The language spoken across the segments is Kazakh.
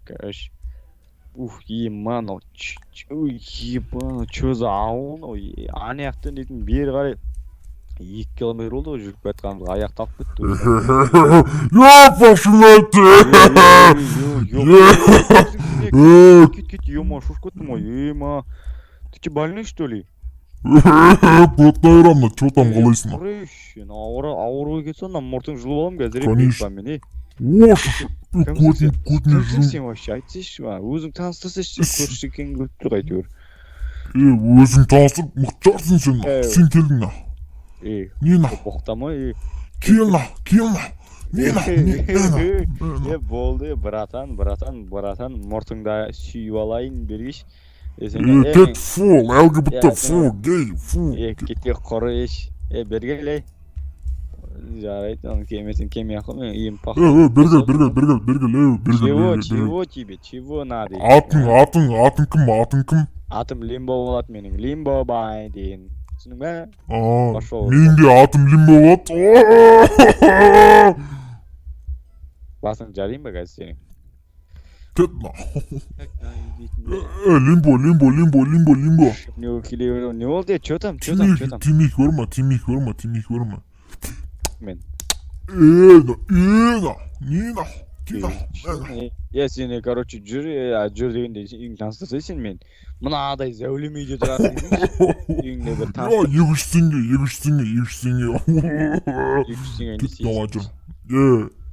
Короче, ух, ема, мынау, ой, еба, мынау че за ауыл мынау? Ана жақтан дейтін бері қарай 2 километр болды ғой жүріп келе жатқанымыз, аяқ талып кетті уже. Я пошел. Кет, кет, ема, шошып кеттім ғой, ема. Ты че, больной, что ли? Көтін айырамын, че там, қалайсың? Құрыш, ауыр, ауру кетсе, ана мұртың жұлып аламын қазір. Конечно. Мен, ей. Ош. Кімсің Көтін, сен? көтіне Кімсің жұл. сен вообще, айтсайшы маған, өзің таныстырсайшы, көрші екенін көріп тұр әйтеуір. Е, өзің таныстырып, мықты шығарсың сен. Ей. Сен келдің на. Ей. Не на? Боқтама, ей. Кел на, кел на. Не на, не на? Е, болды, братан, братан, братан, мұртыңды сүйіп алайын, бергеш. Е, сен, Е, кет, фу, ЛГБТ, Е, фу, гей, фу. Е, кете, құрыш. Е, бері кел, ей. Жарайды, оны келмесең, келмей ақ қой, менің үйім пах. Е, е, бері кел, бері кел, бері кел, бері кел, е, бері кел, Чего, бері кел, бері кел. чего тебе, чего надо? Атың, атың, атың кім, атың кім? Атым Лимбо болады менің, Лимбо бай деген. Түсіндің бе? А, Пошел. менің де атым Лимбо болады. Басыңды жарайын ба қазір сенің? Кет на. Е, Лимбо, Лимбо, Лимбо, Лимбо, Лимбо. Не келе беремін. Не болды, че там, че там, че Темекі, там? темекі бар ма, темекі бар ма, темекі бар ма? Мен. Е, на, е, на, не на, ке на, на. Е, сен, короче, жүр, е, жүр дегенде, сен үйіңді таныстырсай сен мен. Мынадай зәулім үйде тұрасың десеңші. Үйіңде бір Я, таныстыр. 200 теңге, 200 теңге, 200 теңге. 200 теңге не Кет, давай, істейсің? жүр. Е,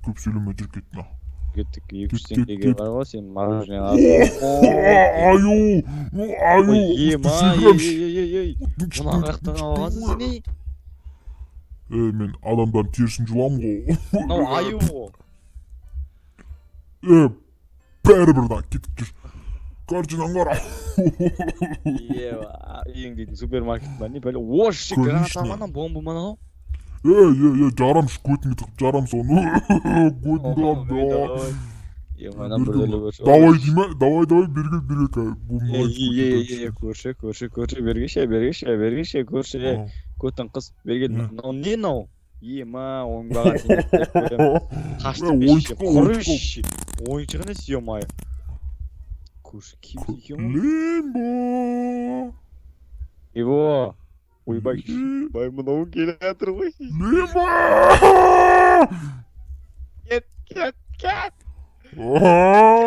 көп сөйлеме, жүр, кет на. Кеттік, 200 Кет, кет, теңгеге кет. бар ғой, сен мороженое аласың. Аю, аю, Ой, ема, ей, секіремін. ей, ей, ей, мына қаяқтан алғансың сен, ей? Е, мен адамдардың терісін жұламын ғой. Мынау аю ғой. Е, бәрібір да, кетіп жүр. Короче, мынаны қара. Е, үйің дейтін супермаркет па, не бәле? Ош, граната Конечно. ма, анау, бомба ма анау? Е, е, е, жарамшы, көтіңе тығып жарам соны. Көтіңді тығып. Е, мына бірдеңе көрші. Давай дей ма? Давай, давай, бері кел, бері кел. Бомба. Е, е, е, е, көрші, көрші, көрші, бергеші, бергеші, бергеші, көрші, е, көтің қыс, бері кел. Мынау не мынау? Ема, оңбаған сен, деп қоямын. Қашты. Е, ойыншық қой, ойыншық. Құрыш. Ойыншық емес, ё-моё. Көрші кім екен ғой? Лимбо. Его. Ойбай, бай, мынау келе жатыр ғой. Лимбо. Кет, кет, кет.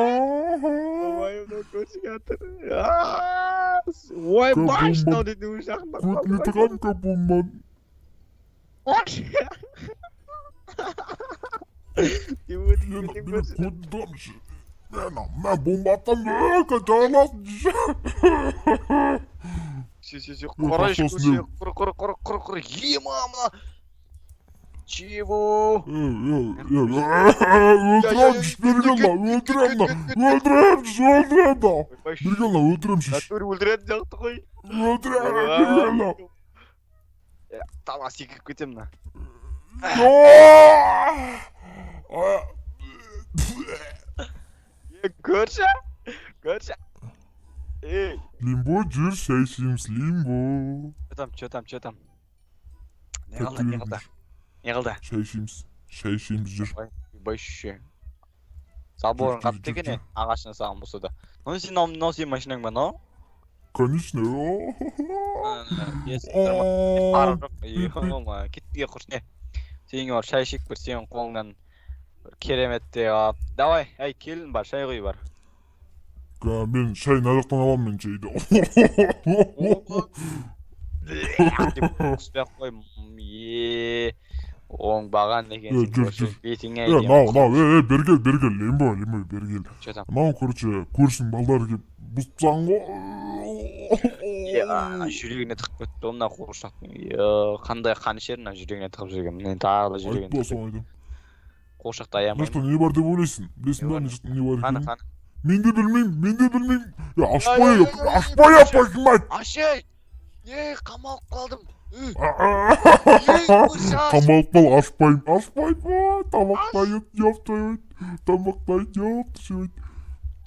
Ой, мынау көрші жатыр. Ойбай, мынау дейтін уже жақындап Көтіне қалды. тығамын ка бомбаны. Ой. Деп өтіп кеткен көрші. Көтін тығамын. Мә, мә, бомба атамын, жарыласың. Все, все, все, Е, құрыш, пошел с көрші, ним. құр, құр, құр, құр, құр, ема, мына. Чего? Е, е, е, өлтіремін, бері кел мына, өлтіремін мына, өлтіремін, өлтіремін мына. Ойбай, Бері кел мына, өлтіремін. натуре өлтіретін сияқты ғой. Өлтіремін, бері кел мына. Е, талға секіріп кетемін мына. А! Е, көрші, көрші. Ей, Лимбо, жүр, шай ішеміз, Лимбо. че там, че там, че там? Не қылды, не қылды? Не қылды? Шай ішеміз, шай ішеміз, жүр. Ойбай, ше. Заборың Жүр, жүр, қатты жүр, екен, е, жүр. ағашына салған болса да. Мынау сен, мынау сенің машинаң ба, мынау? Конечно. Ары жоқ, ё-моё, кеттік, құрсын, е. Сен үйіңе барып шай ішейік бір, сенің қолыңнан бір кереметтей алып. Давай, әй, келін бар, шай құй бар. Мен шай мына жақтан аламын, мен шайды. Деп құспай ақ қой, е, оңбаған екенсің, жүр, көрші, жүр. бетіңе Е, айтайын. мынау, мынау, е, е, бері кел, бері кел, Лимбо, Лимбо, бері кел. Че там? Мынау, короче, көршінің балдары келіп бұзып тастаған ғой. Е, ана жүрегіне тығып кетті ғой мына қуыршақтың. Е, қандай қанішер мына жүрегіне тығып жүрген. Міне, тағы да жүрегіне Айтпа тығып. соны, айтамын. Қуыршақты Мына аямаймын. жақта не бар деп ойлайсың? Білесің Не ба бар? мына жақта не бар Қаны, екенін? қаны. Мен де білмеймін, мен де білмеймін. Е, ашпай, Ай, ай, ай, ай, ашпай, апай, Аш, ей! Ей, қамалып қалдым. Ей, Қамалып қал, ашпаймын, ашпаймын, тамақтайын, ёптаймын, тамақтайын, ёптаймын.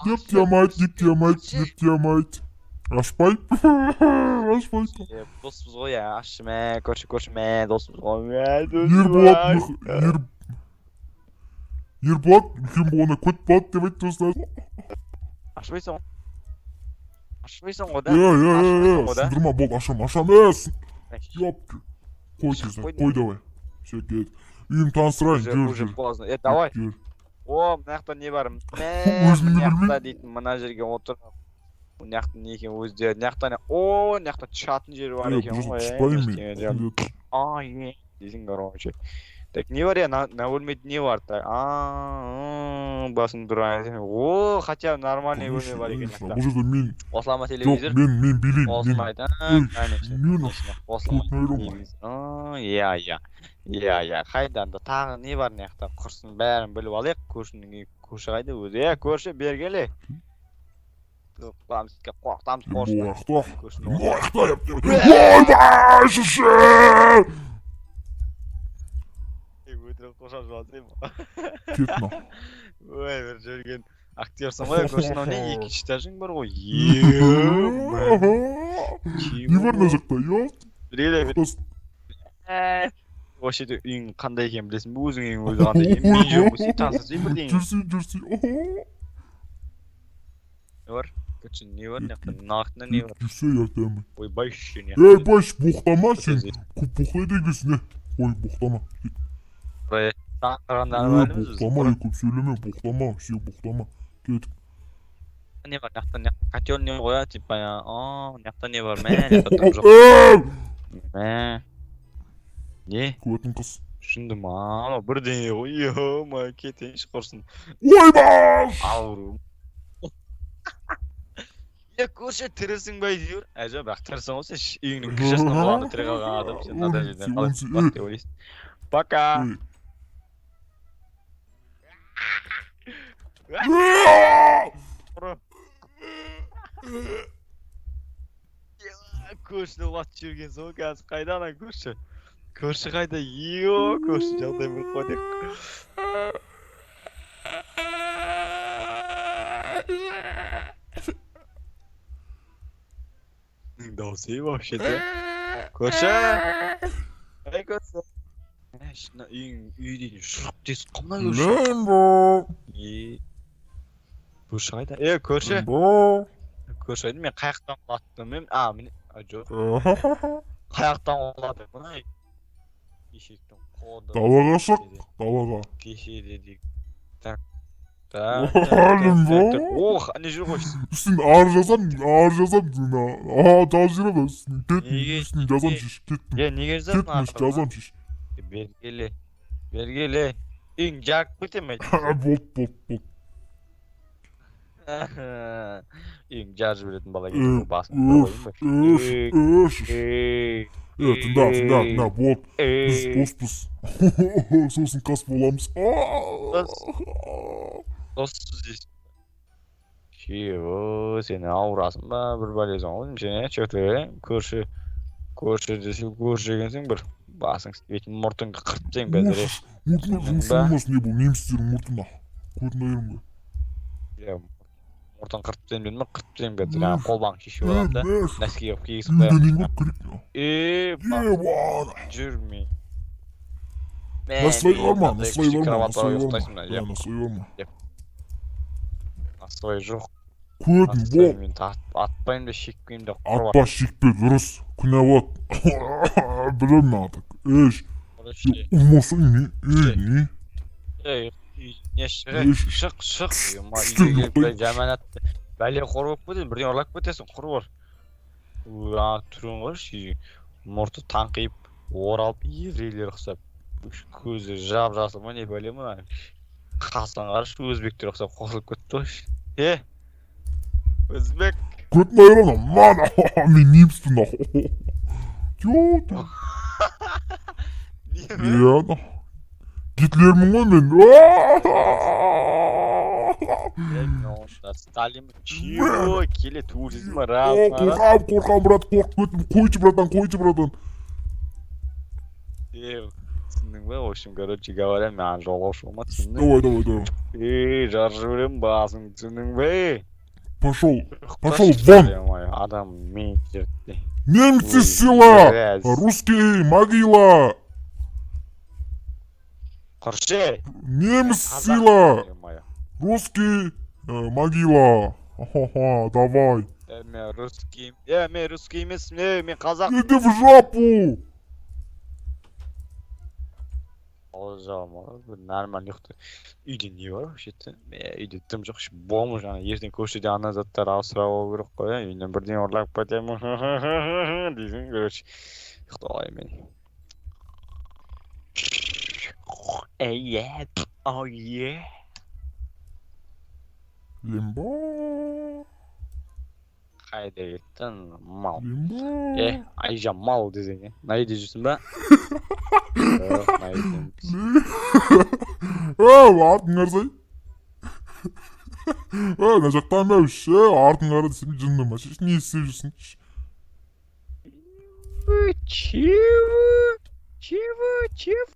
Деп тиямайды, деп тиямайды, деп тиямайды. Ашпаймын, ашпаймын. Е, доспыз ғой, иә, ашшы, мә, көрші, көрші, мә, доспыз ғой, мә, Ерболат, Ерболат үлкен болғанда көт болады деп айтты осылай. Ашпайсың, ашпайсың ғой да? Е, е, е, Ашпайсың е, ғой да? сындырма, болды, ашам, ашам, е, ёп. Қой Шығып тезірек, қойдым қой, мен. давай. Все, кет. Үйім таныстырайын, Уже, жүр, уже жүр. поздно. Е, давай. Жүр. О, мына жақта не бар? Мә, Өзім де мына жақта білмеймін. дейтін, мына жерге отыр. Мына жақта не екен өздері? Мына жақта не? О, мына жақта түшатын жері бар Е, екен бұл ғой, жақта е, түспаймын мен. ештеңе жоқ. Құнды. А, е, дейсің, короче. Так, не бар, е, мына бөлмеде не бар? Так, а, басың дұрайын. О, хотя бы нормальный бөлме бар екен Конечно, мына бұл жақта. жерде мен Қосыла ма жоқ, телевизор? мен билеймін, мен. Қосылмайды, Ей, конечно, мен конечно, қосылмайды. көтін айырылма. Телевизор. А, иә, иә. Иә, иә. Қайда анда тағы не бар мына жақта? Құрсын, бәрін біліп алайық. Көршінің үйі, көрші қайда өзі? Е, көрші, бері келе. Қорқытамыз, қорқытамыз көршіні. Ояқта. Көршіні. Ояқта. Ойбай, шеше! Өтірік қошап жатырмын. Кет мына. Ой, бір жүрген актерсің ғой, көрші, мынау не, екінші этажың бар ғой. Не бар мына жақта, ё? Бері келе. Вообще үйің қандай екенін білесің бе? Өзің үйің өзі қандай екенін. Мен жүремін ғой, сен танысасың бірдеңе. Жүрсей, жүрсей. Не бар? Короче, не бар мына жақта? Мына артында не бар? Жүрсей, ертең. Ойбай, не. Ей, байш, боқтама сен. Көп боқтайды екенсің, е. Ой, боқтама. Таңғандар Е, бар біз. боқтама, е, көп сөйлеме, боқтама, все, боқтама. Кеттік. Не бар мына жақта? Мына жақта котел не ғой, типа, а, мына жақта не бар? Мә, мына жақта дым жоқ. Ей! Мә. Не? Көтін қыз. Шынды ма? Анау бірдеңе ғой. Ё-моё, кетейінші құрсын. Ойбай! Ауру. Е, көрші, тірісің ба әйтеуір? Ә, жоқ, бірақ тірісің ғой сен, үйіңнің крышасынан құлағанда тірі қалған адам сен мынандай жерден қалай болады деп ойлайсың. Пока. Ей. Ұры. Көршіні құлатып жібергенсің ғой қазір. Қайда ана көрші? Көрші қайда? Йо, көрші жағдай болып қойды. Дауысы вообще-то. Көрші! Ей, көрші! Мына үйің, үй дейтін шұрқ тесік қой мына көрші. Лэмбо. Е, көрші қайда? Е, көрші! Лэмбо. Көрші қайда? Мен қай жақтан құлаттым мен? А, міне, а, жоқ. Қай жақтан құладым? Мына ешектің қолы. Далаға шық, далаға. Кеше дедік. Так. Так, так, так, Лэмбо. так, так. Ох, ане жүр ғой. Үстін ар жазам, ар жазам. А, жазып жіберемін үстін. Кеттім, Неге? үстін жазам, шеш, кеттім. Е, неге жазасың Кеттім, артына? жазам, шеш. Бері келе. Бері келе. Үйің жарып кете ме? Болды, болды, болды. Үйің жарып жіберетін бала Э, екен басын өф, қойын ба? өф, өф. Ей, Е, тыңда, тыңда, тыңда, болды. Біз ей. доспыз. Сосын қас боламыз. Дос. Доссыз дейсің. Чего, сен ауырасың ба, бір бәлесің ғой деймін сен, е, че-то, е, көрші, көрші десе көрші екенсің бір. Басың істемейтін, мұртыңды қырып тастаймын қазір, е. Мұртына жұмыс Ба? болмасын, не бұл немістердің мұртына. Көтін айырым ба? Иә, мұртын қырып тастаймын дедім ба, қырып тастаймын қазір. Ана қолбағын шешіп аламын да, Мәш. носки қылып кигізіп Үйде қоямын. нең бар керек? Е, Е, бар. жүрме. Насвай бар ма? Мынандай Насвай күшті бар ма? кроватьта Насвай бар ма? ұйықтайсың мына, Иә, иә. насвай бар ма? Насвай жоқ. Көтін Насвай бол. мен атпаймын да, шекпеймін де, құрып Атпа, шекпе, дұрыс. Күнә болады. Білемін аты. Еш, Короче, ұрмасаң не? Ей, не? ей, не шық, Ей, шық, шық. Ема, түстен үйге келіп ұйықтаймын. жаманат бәле қор болып кетесің, бірдеңе ұрлап кетесің, құр бар. Ана түрін қарашы, мұрты таңқиып, оралып, еврейлер ұқсап. Көзі жап жасыл ма, не бәле мына. Қасын қарашы, өзбектер ұқсап қосылып кетті ғой. Е, өзбек. Көтін айырамын. Мана, мен неміспін. Жо, Не бе? иә, Гитлермін ғой мен. Е, мен онда Сталин чего келе туылсың ба, рас, О, рас. қорқам, қорқам, брат, қорқып кеттім. Қойшы, братан, қойшы, братан. Е, түсіндің бе? В общем, короче говоря, маған жолаушы болма, түсіндің? Давай, давай, давай. Ей, жарып жіберемін басың, түсіндің бе? Пошел. Пошел вон. Ё-моё, адам мен жерде. Немцы Ой, сила! грязь. Русский могила! Құршы! Немец Қазақ, сила! ё-моё. Русский могила! Ха-ха, давай. Е, мен русский, е, мен русский емеспін, е, мен қазақ. Иди в жопу. Ауыз жабамын ғой, бір нормально ұйықта. Үйде не бар вообще-то? Е, үйде дым жоқ, бомж ана, ертең көшеде ана заттар асырап алу керек қой, иә, үйінен бірдеңе ұрлап кетемін дейсің, короче. Ұйықтап алайын мен. Ey, yeah. Oh yeah. Лимбо. Қайда кетті ана мал? Лимбо. Е, Айжан мал десең, е. Мына үйде жүрсің ба? Жоқ, мына үйде емес. Ей, артың қарасай. Ей, мына жақтан ба, ше, артың қара десем, жынды ма? Не істеп жүрсің? Чего? Чего? Чего?